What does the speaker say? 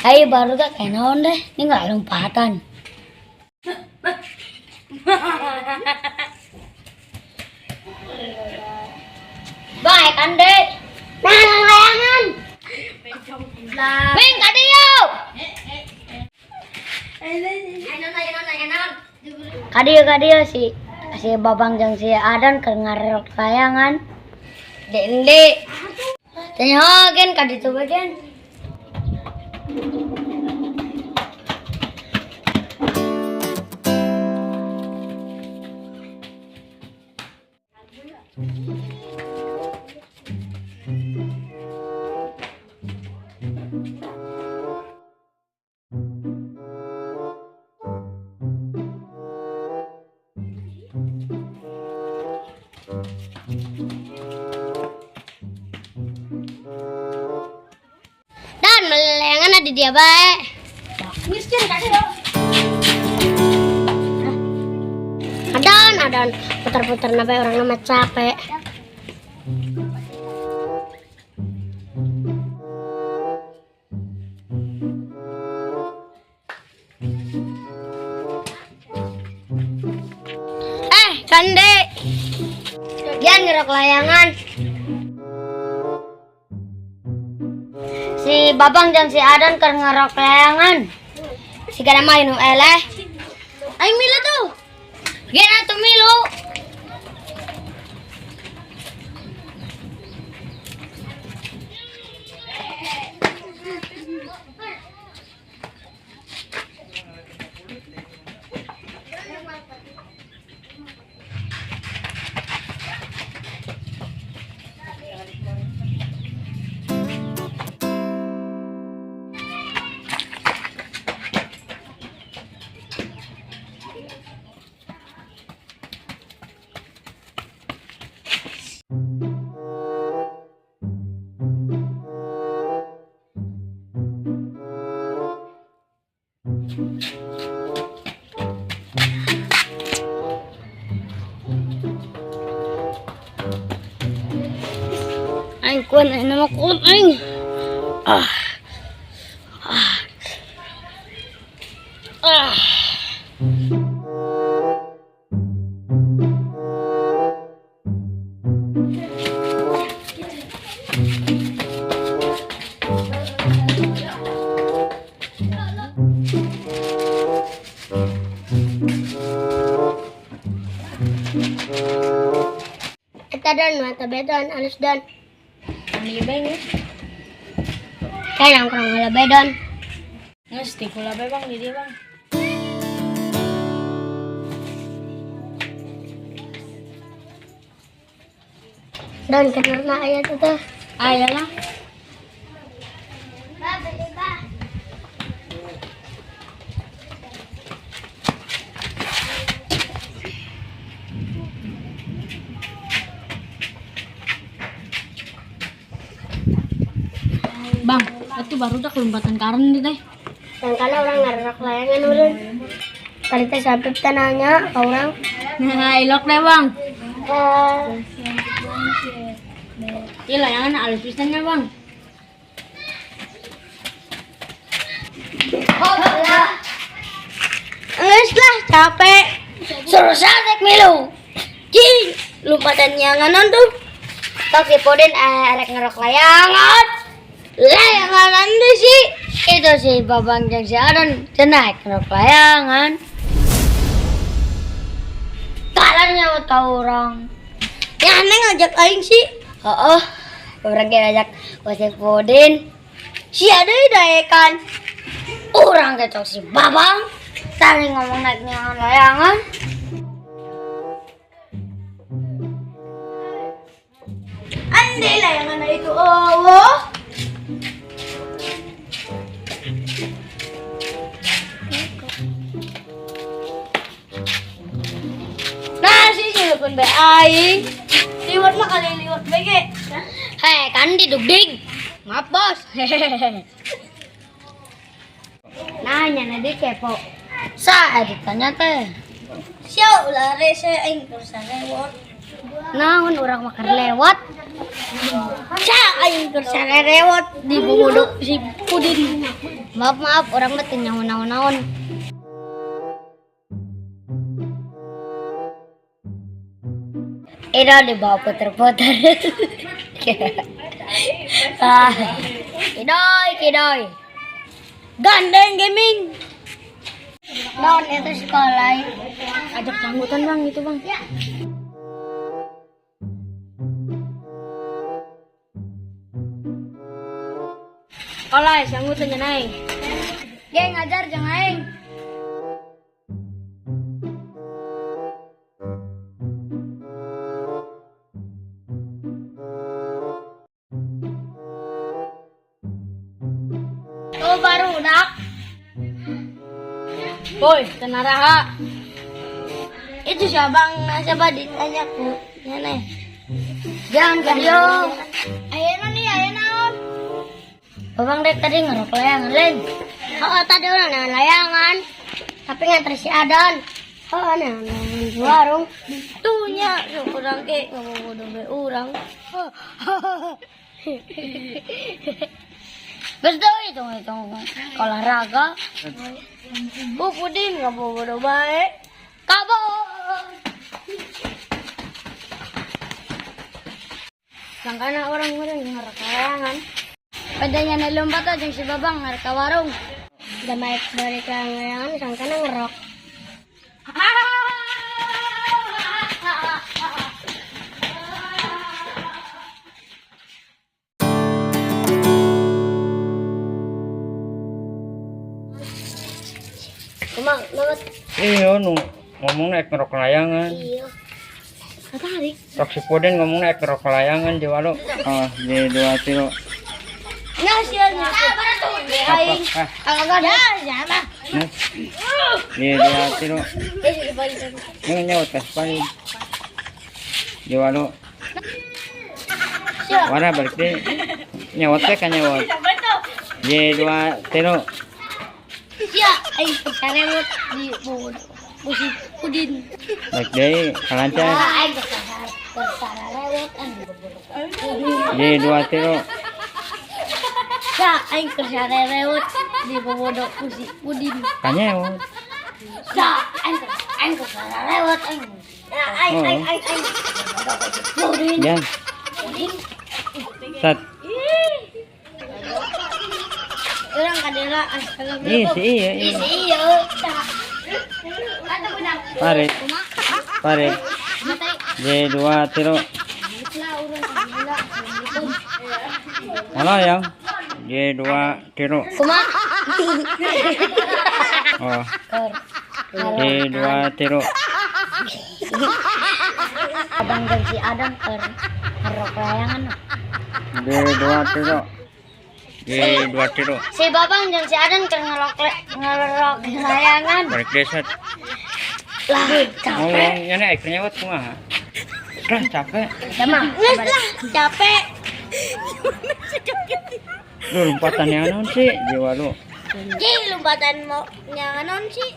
Ayo baru gak kayak naon deh, ini nggak lompatan. Baik kan deh. Nah, layangan. Ming kadieu. Kadieu kadieu si si Babang jeung si Adan keur ngarerok layangan. Dende. Tanya gen kaditu bae gen. Dan layangan di dia bae. Miskin kadieu. Adon, adon, putar-putar nabe orang nama capek. Eh, Kande. Gian ngerok layangan. Si Babang dan si Adon keur ngerok layangan. Si kada main nu eleh. Aing milu tuh. Gian atuh milu. Aing kuan aing nama kuan aing. Ah. Ah. Ah. Eta don, mata bedon, alus don. Ambil bang ya. Kayak nongkrong heula bedon. Geus ti kula bae bang di dieu bang. Don kendorna aya tuh teh. Aya lah. Ba, beli ba. Bang, itu baru dah kelompatan karen di teh. Sangkana orang ngarerok layangan urang. Tadi teh sampai teh nanya ke orang. Nah, ilok deh bang. Eh, Iya layangan alus pisan nya bang. Geus lah, capek. Suruh sadek milu. Cing, lompatan nyanganan tuh. Tok si Podin erek ngerok layangan. Layangan tuh sih. Itu si Babang jeung si Adon cenah ngerok layangan. Kalah nyawa ka urang. Ya aneh ngajak aing sih. Heeh. Urang ge ngajak ka si Podin. Si ada daekan. Urang ge cok si Babang. Tadi ngomong naik nyangan layangan. Ande layangan itu oh. Nah, si telepon bae aing. Liwat mah kali liwat bae ge. Hei, kan didugdig. Maaf, Bos. Nah, nyana di kepo. Sa ditanya teh. Sia ulah rese aing terus rewot. Naon urang mah keur lewat. Ca aing keur sarerewot di bobodo si Pudin. Maaf maaf urang mah teu nyaho naon-naon. Ira dibawa puter-puter. Ah, kidoy, kidoy. Gandeng gaming. Non itu sekolah. Ajak canggutan bang itu bang. Ya. Oleh, canggutan naik. Geng ngajar jangan aing. Oh baru nak. Boy, tenaraha. Itu siapa siapa ditanya ku. Nyane. Jangan ke dia. Ayo nih, ayo naon. Babang dek tadi ngerok layangan lain. Oh, tadi orang nangan layangan. Tapi nganter si Adon. Oh, nangan di warung. Tuhnya, so kurang ke ngomong bodoh be urang. Betul itu itu olahraga. Bu Pudin nggak bodoh baik. Kabur. Sangkana orang-orang ngerok layangan. Padanya nalompat aja si babang ngerok ka warung. Damai balik layangan sangkana ngerok. Kumang, banget. Iya, nu ngomongnya ek ngerok layangan. Iya. Katarik. Tok si Pudin ngomongnya ek ngerok layangan di walu. Oh, di dua tiro. Nasinya. Aing. Ah, Kalau nggak ada, ya mah. nah. Di dua tiro. Eh, balik. Ini nyaut kas paling. Di walu. Siap. Warna balik deh. Nyaut teh kan nyaut. Di dua tiro. Siap. Aing kesarewot di musik Pudin. Balik deh, kalancar. Ah, aing kesarewot Di dua tiro. Sa, aing kesarewot di bobodo musik Pudin. Kan nyaut. Sa, aing aing kesarewot aing. Aing aing aing aing. Pudin. Ya, Pudin. sat. Urang kadela assalamualaikum. Ih, si iya, iya. Iya. Kata benang. Pare, Kumaha? pare. Mata Di dua tiro. lah urang kadela assalamualaikum. Mana yang? Di dua tiro. Kumaha? Oh, Keur. di dua tiro. Abang dan si Adam keur ngerok layangan. Di dua tiro. Di dua tiro. Si Babang dan si Adam keur ngerok ngerok layangan. Balik desa. Lah, capek. Ngomong, ini akhirnya buat kumaha. Udah capek. Sama. Lah, capek. Lu lompatan yang naon sih, jiwa lu. Ji, lompatan mau nyanganon sih.